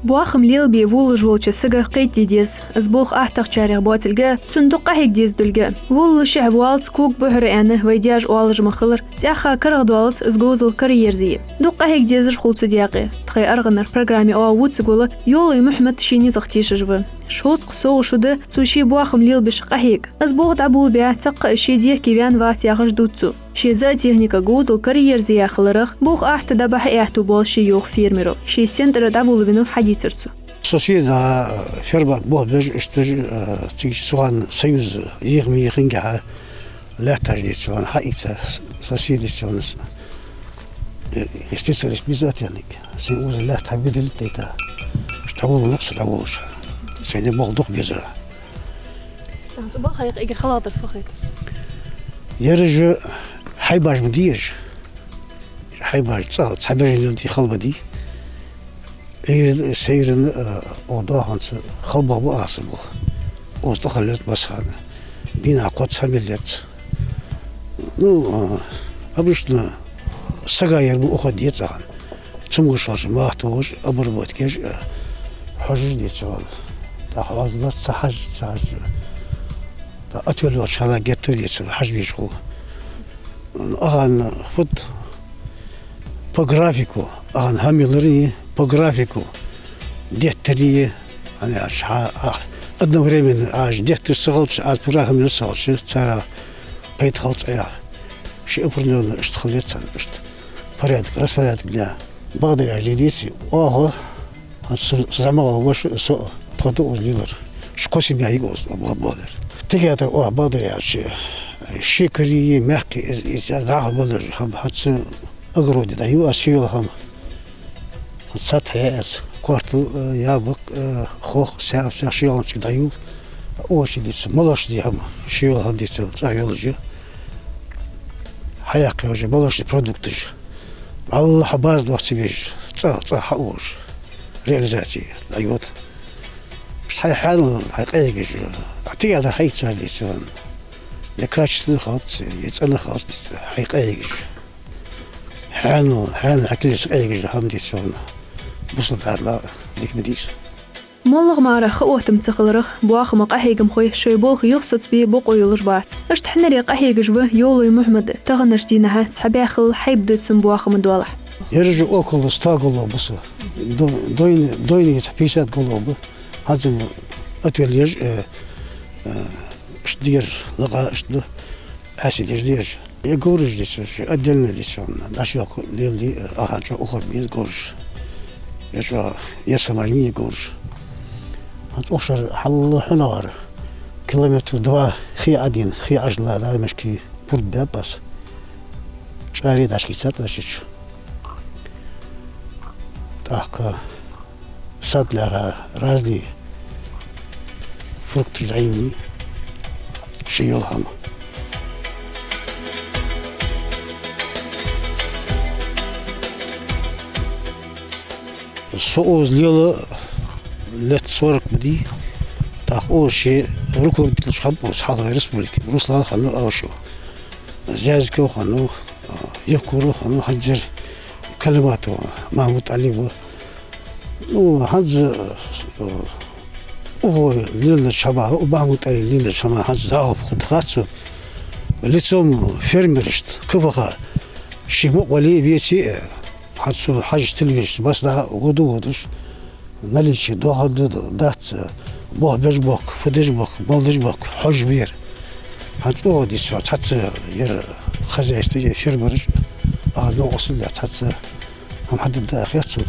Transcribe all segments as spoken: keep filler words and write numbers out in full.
Боахам лелабе волалуш волча сага кхетаде деза, из болх аттагӀчарех боацилга, цунна дукха къахьега деза долга. Волалуш шехь валлалца кога бухьара аьнна, вай даьша оалаш ма хиллара, цӀаьхха карагӀдоаллалца из говзал караерзае. Дукха къахьега дезаш хул цу даькъе. Тхоай аргӀанара программе оаха вувцаргвола Йовлой Мухьмад ший низах тешаш ва. Шовзткъа совгӀа шу да цо ший боахам лелабеш къахьега. Из болх дӀаболабаь, цхьаккха а ший дехке ваьнна вац яхаш дувц цо. Ший зоотехника говзал караерзаяь хиларах, болх атта дӀабахьа аьттув боалл ший, йоах фермеро. Ший сенна тӀара дӀаволавеннав, хьадийцар цо. Соседа ферма болх беш, иштта беш, э, цига цу хана союз еха ма ехингехьа, лаьтташ дийцар цо, хьаийца соседа дийцар цо. Э, специалист ба зоотехник. Сай укхаза лаьтта хьабидалийтта, иштта дӀаволавеннав со дӀаволалуш. Сайна болх дукха безар. ТӀаккха цу балхах юкъе эггара хала дар фу хет? Ераш хьайбаш ма дий ераш. Хьайбаш цӀагӀа цхьа бежан леладе хала ма дий. Ӏуйран, сайран, а, оаха доаханца хала ба аз болх. Укхаза тӀахала лаьца массахана. Дийнахьа кхоацца хӀама лаьца. Ну, а, обычно сага ер ба ухо деза цӀагӀа. Цамогаш волча мах тохаш, обработка еш, э, хьожаш деза цо. ТӀаккха хьожаш ца хьажа, ца хьажа. ТӀаккха отвел йолча хана геттара деза цо, хьажа безаш хул. Ахана фуд по графику, ахана хӀама ялари по графику. Деттари, хӀана аьлча, хьа-, а, одновременно аз детташ ца хилча, аз пурам хӀама еш ца хилча, цар пайда хилац Ӏа. Ши определённо иштта хила еза царна, иштта порядок, распорядок дня. Бакъдар аьлча дийцар, оаха, хӀанз са, са зӀамагӀа воша, со тхо да укхаза лелар. Ши-кхо семья я укхаза бакъдар. Тегатар оаха бакъдар аьлча, ши кара, маькх из, из, из дӀахо балар, хӀама хӀанз огороде дӀаю аз ший йола хӀама. Сад хье аз, картул, э, яблок, э, хох, саьв, саьв ший йолча дӀаю. Овощи дийцар, молочный хӀама, ший йола хӀама дийцар, цӀагӀа йолаш я. Хьаяккха йолаш я молочный продукташ. Аллахьа база дохца беш, цӀагӀа, цӀагӀа хьаоалаш. Реализаци дӀайода. Хьай хьанал, хьай къайгаш, а тигадар хьайцар дийцар. Я качественно хилац, я цӀена хилац дийцар, хьай къайгаш. Хьанал, хьанал хьакилш къайгаш хӀама дийцар. Бусалба хьанал дика ма дий из. МоллагӀа мара ха-оттам ца хиларах, боахама къахьегамхой шоай болх юхасоцабе бокъо йолаш бац. Иштта хьинаре къахьегаш ва Йовлой Мухьмад, таханарча дийнахьа цхьа бӀаь хилла хьайба да цун боахама доалахьа. Ераш около ста голов ба са. До-, дойн-, дойнаш пятьдесят голов ба. ХӀанз ма отвел еш, э, э, иштта дер, лакха иштта да. Ӏаьсий деш дезаш. Е говраш дийцар, отдельно дийцар, дӀашоха леладе, ахача ухар беза говраш. Е чӀоагӀа, е самарни говраш. ХӀанз укх шера хьалла хьунагӀар. Километр два хий Ӏадийна, хий Ӏажала даймашки пурба баьб аз. ЧӀаре дӀашкийцад аз шича. ТӀаккха сад лаьрхӀа разный фрукташ дӀайийна, ший йола хӀама. Со укхаза лела лет сорок ма дий, тӀаккха укхаза ший руководителаш хиннаб укхаза хьалхарча республике, Руслан хиннав Аушев, Зязиков хиннав, Евкуров хиннав, хӀанзара Калиматов Махьмуд-Ӏаьла ва. Ну, хӀанз, э, укхо лелача хӀамах, укх Махьмуд-Ӏаьлас лелача хӀамах хӀанз дӀахо хургдац цо. Лицом фермерашта, КФХ, ший мукъа вале а, веце а, хӀанз цо хьажача телевизорашка массанахьа гӀо ду водаш, наличие доахан да, дац, болх беш боахк, фу деш боахк, мала деш боахк, хьожаш ба ер. ХӀанз укхо дийцар, цхьацца ер хозяйство, ер фермераш, а, новкъостал баь, цхьацца хӀама хьадаргда аьнна хет сона.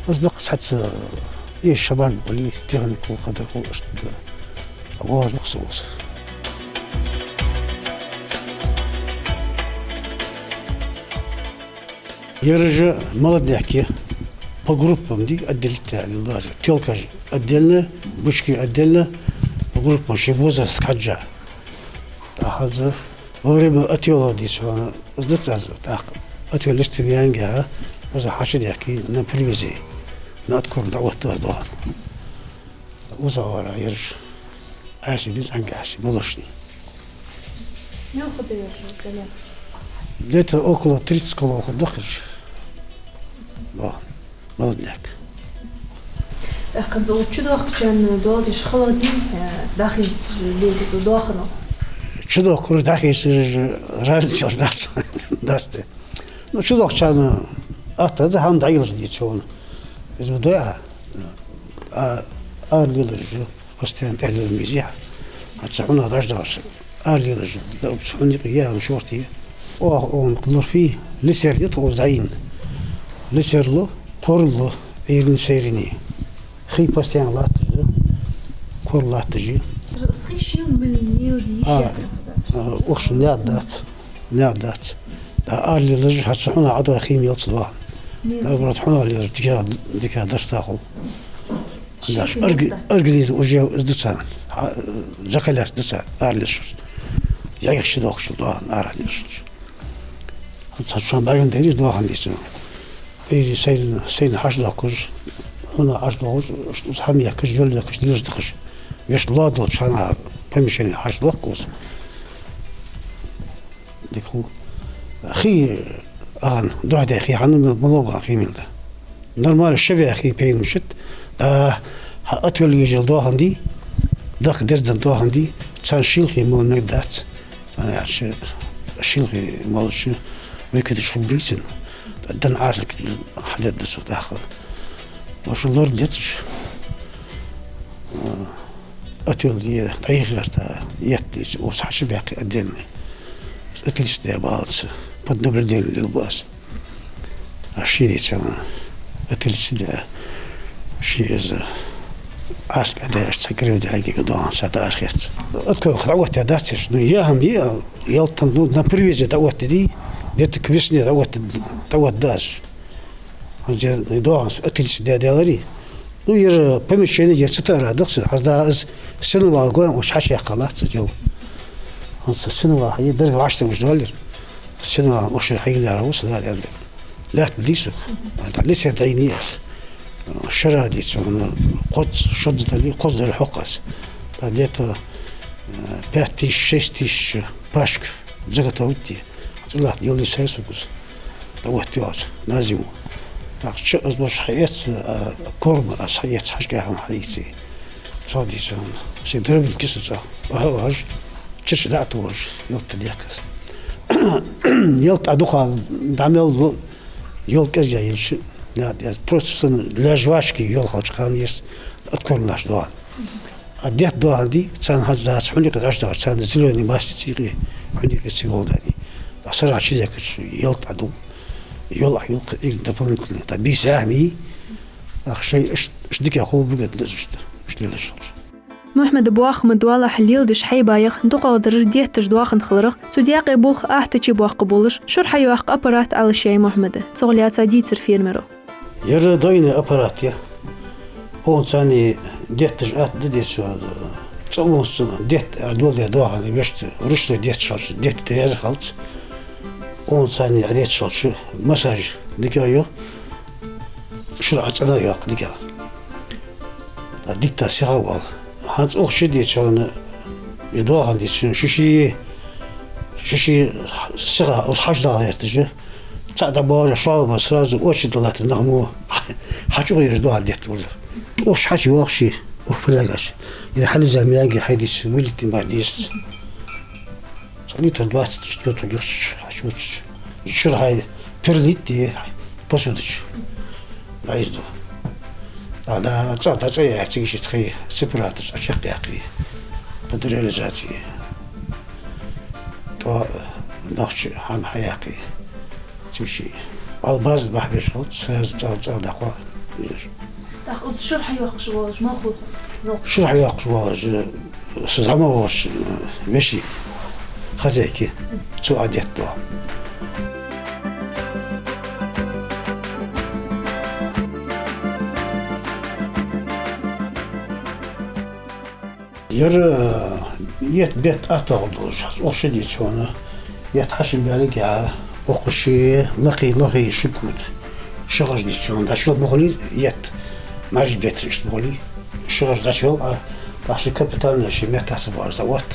Аз даккха цхьацца эшаш хӀамаш ба хулий, техника хул, кхыдар хул, иштта да. ГӀоз бах со укхаза. Ераш молодняк я, по группам дий, отделить даь леладеш. Телкаш отдельно, бычки отдельно, по группам ший возрастага хьежжа. ТӀаккха хӀанз во время отвела дийцар хьона, из дац аз, тӀаккха отвел листам яьнгехьа, из хьачудаьхкий на привязи, на откорм дӀаоттаду аз доахан. Укхаза вар ераш. Ӏаьсий деза, Ӏаьнга Ӏаьсий, молочный. Мел хургда ераш, примерно? Где-то около тридцать голов хургда ераш. О, молодняк. ТӀаккха цу чудоахкачарна дола деш хала дий, э, дӀахийцача лелаш дола доахан? Чудоахкараш дӀахийцараш разница дац, дац те. Ну, чудоахкачарна атта да хӀама дӀайолаш дийца хьона. Из ма дой а, а, ара лелаш ю. Постоянно тӀехьа лелаш ма безий хьа. Хьа цу хьунагӀа дӀаш дагӀаш. Ара лелаш да, цу хьунагӀа юкъе яхана шортта я. Оаха оаха лорфи, лисер я тхо зӀайна. Лисер лу, кор лу, Ӏуйранна, сайранна. Хий постоянно латташ да, кор латташ я. Хий шийла мел лела дий, а, шийла а, укх шийна наькъа дац, наькъа дац. ТӀаккха ара лелаш хьа цу хьунагӀа ӀодоагӀа хий мел ца доагӀа. Мел. Наоборот, хьунагӀа лелаш дика, дика дарста хул. Шийла Даш, орг-, мел дац. Организм уже из да царна, а, закаляться да царна, ара лелаш. Яйх ши дохчул доахан ара лелаш. Хьа цхьа шоана бӀаргадайра из доахан дийцар. Из сайна, сайна хьачудоахкаш, хьунагӀа хьачудоахкаш, хӀама яхкаш, йол яхкаш, лелаш дахкаш. Вешта лоа долча хана помещени хьачудоахк из. Дика хул. Хий, ахан, духьа даь хий хьона мел, мел ловган хий мел да. Нормально шабаь хий пейна мишат. Да, хьа отвел ежел доахан дий, даха дездан доахан дий, царна шийла хий мала мегаргдац. Царна яхача, шийла хий малача, выкидыш хургбийцин. ТӀа дан Ӏасалка хьадергда цо тӀаккха. Ваша лор децаш. А, отвел е, дӀайха гӀерта, етт дийца, оцу хьачубаьккхе отдельный. Отвелица де балаца, под наблюдением лелабу аз. А ший дийца, отвелица де, ший из, аска де, аш ца кривде хьагига доан, са да архец. Открой, дӀаоттадаь дац уж, ну, я хӀама е, ялтан, ну, на привязи дӀаоттадий, где-то к весне дӀаотта-, дӀаоттадац уж. ХӀанз ер доагӀанца отвелица де делари. Ну, ер помещени, ер цу тӀара дахса, хӀанз да из сеновал гой, уж хьачуяьккха лац цу йол. ХӀанз сеновал хьа, ер дерриг вӀаштӀехьа уж доаллар. Сеновал уж хьайгара вуса дала аьнна. Лаьтта дийцу. ХӀанз лисе дӀайийна аз. Шера дийцу, хӀана кхозза, шозза дале, кхозза дале хьокх аз. ТӀа где-то, э, пять тысяч, шесть тысяч пачка заготовить де. ЦӀилат йолли сай сугус. ТӀаоттаю аз на зиму. ТӀаккха чу аз лош хьаэц, а, корма аз хьаэц, хьажкӀа хӀама хьаийце. Цо дийцар хьона. Се дробилки са цӀа. Оха, охаж, чирча дӀа а тохаж, ялта дехк аз. Ялта а дукха дӀа мел лу, йол кӀезига йилча, надо, я просто сан для жвачки йол халча хана ес, откормлаш доа. А детт доаханди, царна хӀанз зац хьуника дӀаш доахаш, царна зелёный мастица юкъе хьуника цига волдани. А сара чизекача ялта а ду, йол а юлкха, и дополнительный, та бийса яхьми, ах шай иш, иш дика хул бугад лазушта, иш лелаш халча. Мухьмада боахама доалахьа леладеш хьайбаях, дукхагӀдараш детташ доахан хиларах, цу даькъе болх ахтаче боаккха болаш, шура хьайоаккх аппарат Ӏалашъяй Мухьмада. Цох лаьца дийцар фермеро. Ер дойный аппарат я. Оаха царна детташ атта да децо, цӀа унца детт а доладе доахан вешта, ручной детташ хилча, детт реза халц. Оаха царна детташ хилча, массаж дика йо, шура а цӀена йоаккх дика. ТӀа дитта сиха вал. ХӀанз укх чу дийца хьона, и доахан дийца хьона, шиши, шиши сиха, уж хьачу дала гӀерташ. Цхьа дӀабоагӀа, шолба сразу очередь латта нах мо. Хьачу гӀираш доахан детта уже. Уж хьачу йоах ши, ух пилягаш. Или хьализа мяги хьайдис, вылитни бар дис. Цхьа литр двадцать четвёртого юхсуч, хьачуцуч. Шура хьай перлит де, посудача. ДӀаизду. А, да, цӀа, да, цӀа яхьа цига ши тхи сепаратор, цӀа чакхъяьккхи. Под реализацией. ТӀо нохча хӀама хьаяьккхи. Цига ши. Вал база бахьбеш хилац, сразу цӀа, цӀа дакъо. ТӀаккха из шура хьайоаккхаш волаш, малхо? Шура хьайоаккхаш волаш, со зӀамагӀа волаш, веший, хозяйки, цо а детт доа. Ер, э, етт-бетт аттагӀа долаш, укх чу дийца хьона, етт хьашт баьлга, укх ши лакхе, лохе ши пуд. ШагӀаш дийца хьона, дӀачул ма хулий етт, маьрша бетта иштта ма хулий. ШагӀаш дӀачул, а, тӀаккха ши капитально ши меттах ца боарза, вот,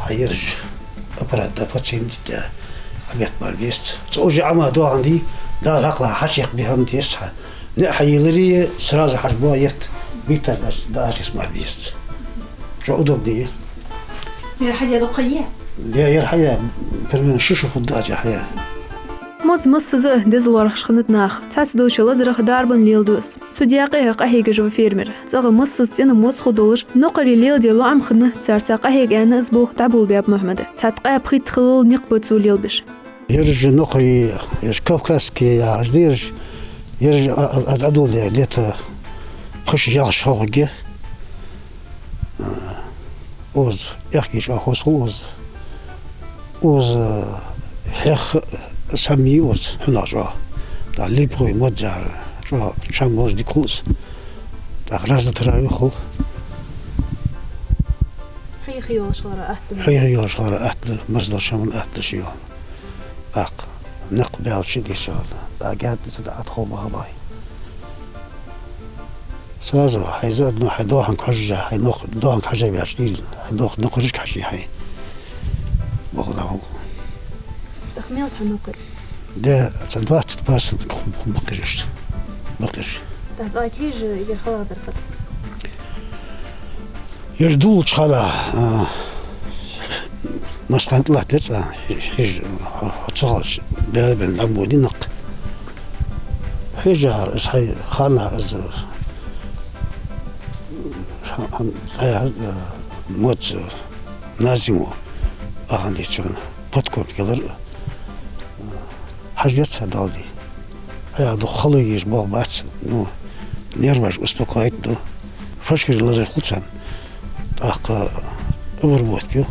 хьаераш аппарат да, пациент да, а бетта бар бест. Цо уже Ӏама доаханди, Дала хьакъ лахь, хьачуяха бихьан тесса хьа. НеӀ хьайийлларе, сразу хьажа боагӀа етт, бийтта бац, дӀаархӀа ма беза. Чо удобнее. Яр хьаде дукха я? Я, яр хьая, примерно ши шу хургда аз яр хьая. Моз массаза а деза лоархӀаш хиннад наха. Цхьацца долча лазарах дарбан леладу из. Цу даькъе а къахьегаш ва фермер. ЦӀагӀа массаза цӀена моз хургдолаш, нокхарий леладе лоӀам хинна, царца къахьега аьнна из болх дӀаболабаьб Мухьмада. Цхьа ткъаь пхийтта хиллал никъ ба цо лелабеш. Ераш нокхарий, ераш кавказский яхаш да ераш, ераш а, а, а, дӀадоладаь, где-то пхи шу-ялх шу хургья. А, укхаза, аьхки чӀоагӀа хоза хул укхаза. Укхаза хьех сами укхаза, хьунагӀа чӀоагӀа. ТӀаккха липовый моз яр, чӀоагӀа чам молаш дика хул из. ТӀаккха разнотравье хул. Хьеха йолаш хилара атта да. Хьеха йолаш хилара атта да, массадолча хӀаман атта да ший йола. ТӀаккха никъ баьлча дийца хьона. ТӀаккха герда ца дӀа атта хов баха бахьа. Сразу хьайза а, ну, хьай доханга хьожаш, хьай нох-, доханга хьажа ваьлча, ил, хьай нох-, нокхарашка хьажа хьай. Боху дӀахьу. ТӀаккха мел хьа нокхарий? Да, цхьа двадцать процент ху-, ху-, бакъираш. Бакъираш. ТӀаккха цӀагӀа кхы же эггара халагӀдар фуд? Ераш дуллача хана, а, массахана тӀа латта вецӀа, хьиж-, хьиж-, хьо-, хьо ца хилча, баьлабенна дӀабода никъ. Хьежар, из хьай хана, из, хьа-, хьа-, хьай, а, моз, Назимо, аханди цун подкорм хилар, а, хьажа вецӀа далди. Ӏа дукха хала еш болх бац, ну, нерваш успокоить ду. Фашкарий лазар хул царна. ТӀаккха обработка ю.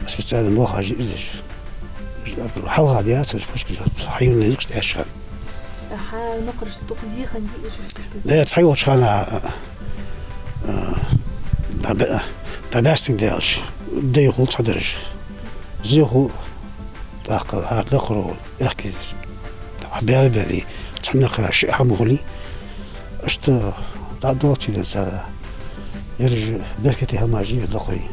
Специально болх хьажа из деш. Хьалха баьцар фашкарий, хьайвана никъаш тӀаьшхан. ТӀаккха нокхараш дукха зе хиннадий уж? Да, цхьайолча хана, а, а, дӀабе-, дӀабаьстинг даьлча, дай хул цхьадараш. Зе хул, тӀаккха хӀара нокхаро аьхки, тӀаккха баьлабелий, цхьан нокхарах шиъ хӀама хулий. Иштта дӀадолча ден цара, ераш беркате хӀамаш я нокхарий.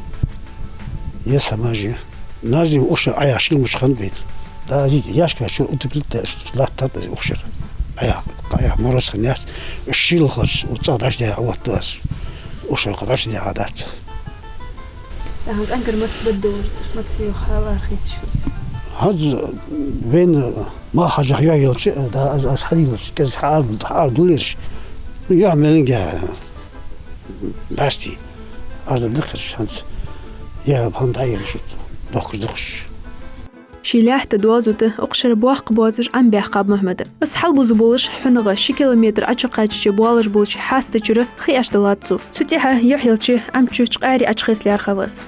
Еза хӀамаш я. Назим укх шера Ӏаяхьа шийла муч хиннаб вайна. Да, яьшка чура утеплить даь, иштта латтад укх шера. Ӏаяхьа, Ӏаяхьа мороз хиннаяц, шийла хилча, цӀагӀа дӀачудехьа оттаду аз. Укх шера кхы дӀачудехьа дац. ТӀаккха къаьнгара маца баддалаш, маца юха хьалархийташ ва? ХӀанз вайна малх хьажа юхь йолча, да, аз, аз хьадийлача, кӀезига хьаара, хьаара дуллераш. Юхь мелинга баьсти. Арда дакхараш хӀанз. Я, хӀама дӀаераш итт, дохкаш, дохкаш. Ший лаьтта доазув тӀа укх шера боккха боазаш Ӏам баьккхаб Мухьмада. Из хьалбуза болаш, хьунагӀа ши километр Ӏочукхаьчача боалаш болча хьаста чура хий Ӏочудалац цо. Цу тӀехьа юхь елча, Ӏам чу чкъаьри Ӏочукхесса лаьрхӀа ва из.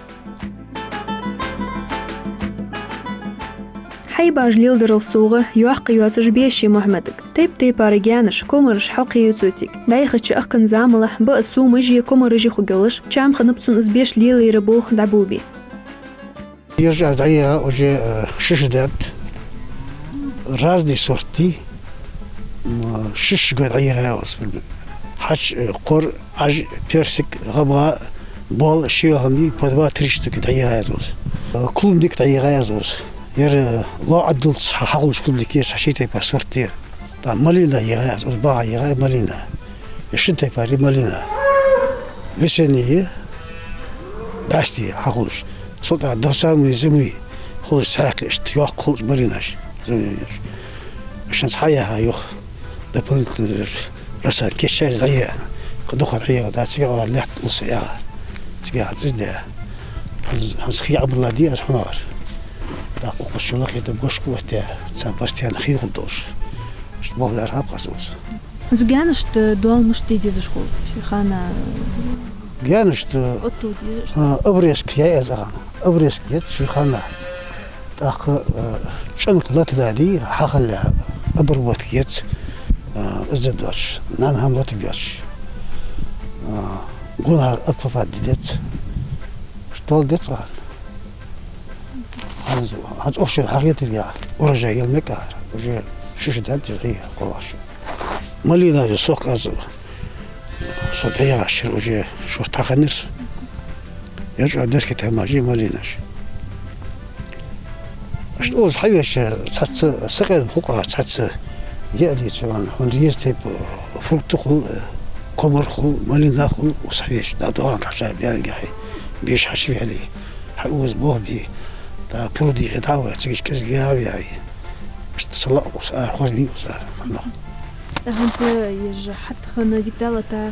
Хьайбаш леладарал совгӀа, йоккха йоацаш беш я Мухьмадага. Тайп-тайпара гаьнаш, комараш хьалкхею цо цига. ДӀаяхача ахкан замалахь баа сомаш а, комараш а хургйолаш, чам хиннаб цун из беш лелаяра болх дӀаболабе. Ераш аз дӀаяха уже, э, ши шу даьннад. Разный сорт я. М, ши шу га дӀаяха я аз. Хьач, э, кхор, Ӏаж, персик, гӀабгӀа, бол, ши хӀама я, по два-три штуки дӀаяха я аз. Э, клубника дӀаяха я аз. Ер, э, лоӀа Ӏаддулц хьа-, хьахулаш клубника я, ши тайпара сорт я. ТӀаккха малина яха я аз, бага яха я малина. Ер шин тайпара я малина. Весенний я, баьсти хьахулаш. Цул тӀехьа до самой зимы хулаш цхьаькха иштта йоккха хулаш малинаш. Зимыйнаш. Шанца хьаяха юха дополнительно рассада кийчъяь из дӀаяха. Кхы дукха дӀаяха дац, цига гӀар лаьтта улса яха. Цига хьа цӀиз де. ХӀанз, хӀанз хий Ӏамрла ди аз хьунагӀар. ТӀаккха укхаза шо лакхе да гошка оттадаь, царна постоянно хий хургдолаш. Иштта болх лаьрхӀаб аз укхаза. ХӀанз гаьнашта доал мишта де дезаш хул ший хана? Гаьнашта, оттаде дезаш, а, обрезка яь аз ахана. Обрезка ец ший хана. ТӀаккха, а, чӀанк латадаьдий, хьахалле обработка ец, а, из де доацаш, нана хӀама латаргйоацаш. А, гонахьара обкопать де деза. Иштта доал деза ахана. ХӀанз, хӀанз укх шера хьахетаргья, урожай яла мегаргда, уже ши шу даьннад из хье кхоллаш. Малина же сох аз, со дӀаяхача шера уже шортта хиннай со. Ер чӀоагӀа беркате хӀамаш я малинаш. Иштта укхаза хьавеш цхьацца сакъердам хул-кх цхьацца. Яа дийца ван, хьона реза тайпа фрукт хул, комар хул, малина хул, укхаза хьавеш, да, доагӀан кхаша бяьлга хьай, беш хьашвели, хьай укхаза бох би, да, пурди хи дӀа вай, цига кӀезига яа вяй. Иштта сала укхаза ара, хоза ми укхаза ара, хьона. ХӀанз ежа хьатта хана дика далата,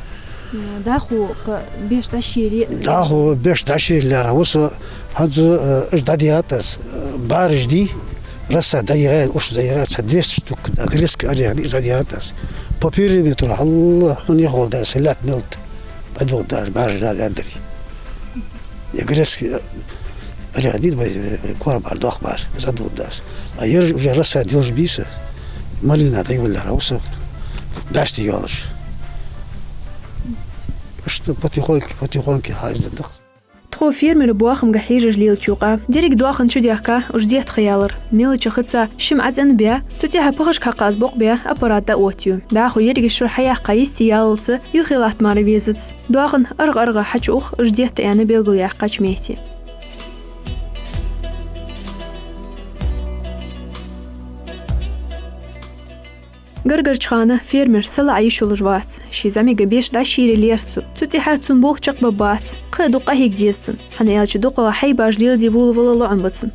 м, дӀахо кхы беш дӀашийре. ДӀахо беш дӀашийре лаьрхӀа ва со, хӀанз, э, уж дӀадеатас, э, бараш ди, раса дӀайигӀа, уж дӀайигӀа, цхьа двести штук, да, грецкий орех ди, уж дӀадеатас. По периметру хьалла хьона яхалда, са лаьтта мелт дӀадугӀдаш, бараш да лаьддари. Я грецкий орех дит бай, кор бар, дох бар, задут дас. А ераш уже раса дилж биса, малина дӀайоллар, уса баьсти йолаш. Иштта потихоньку, потихоньку хьаздадах. Тхо фермера боахамга хьежаш лелача юкъа деррига доахан чудехка, уж детта ха ялар. Мелача хица шим Ӏацӏен бе, цу тӀехьа пхашка хьакхаз бокъ бе аппарат дӀаоттаю. ДӀахо еррига шура хьаяккха йисте ялалца юхе латта мара везац. Доахан аргӀа-аргӀа хьачуух уж детта аьнна белгалъяьккхача метте. Гаргарча хана фермер салаӀа йиш йолаш вац. Ший зӀамига беш дӀашийре лерхӀ цо. Цу тӀехьа цун болх чакхбаргбац. Кхы дукха къахьега деза цунна. ХӀана аьлча дукхагӀа хьайбаш леладе волавала лоӀам ба цун.